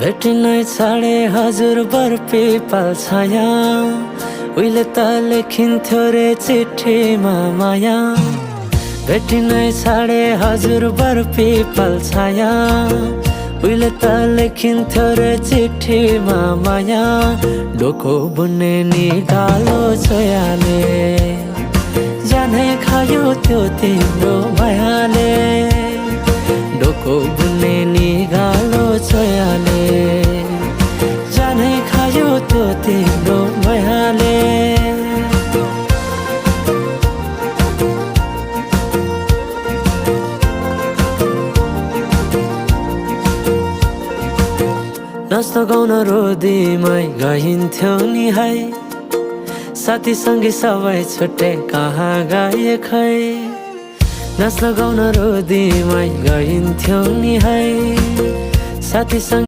भेटिनै छाडे हजुर बरपिपल छाया उहिले त लेखिन्थ्यो रे चिठीमा माया भेटिनै छाडे हजुर बरपिपल छाया उहिले त लेखिन्थ्यो रे चिठीमा माया डोको बुन्ने निगालो छोयाले जाने खायो त्यो तिम्रो मायाले डोको बुन्ने निगालो छोयाले जाने खायो त्यो तिम्रो मायाले नाच्न गाउन रोदीमै गइन्थ्यो नि है साथीसँगै सबै छुट्टै कहाँ गए खै नाच्न गाउन रोदीमै गइन्थ्यो नि है साथीसँग